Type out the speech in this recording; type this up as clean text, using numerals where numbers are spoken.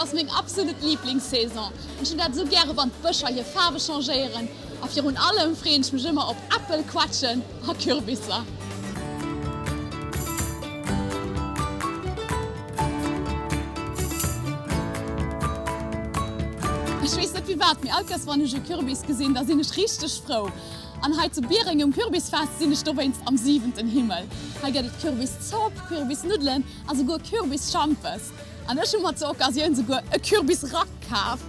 ass meng absolut Liblingssaison. Ech hunn dat esou gäre wann d'Bëscher hir Faarwe changéieren a virun allem freeën ech mech ëmmer op Äppel, Quetschen a Kürbisser. Ech weess net firwat, mee all Kéiers wann ech e Kürbis gesinn, da sinn ech richteg frou. An hei zu Biereng um Kürbisfest sinn ech dowéinst am siwenten Himmel. Hei gëtt et Kürbiszopp, Kürbisnuddelen a souguer Kürbisschampes. An ech hu mer zur Occasioun souguer e Kürbisrack kaf.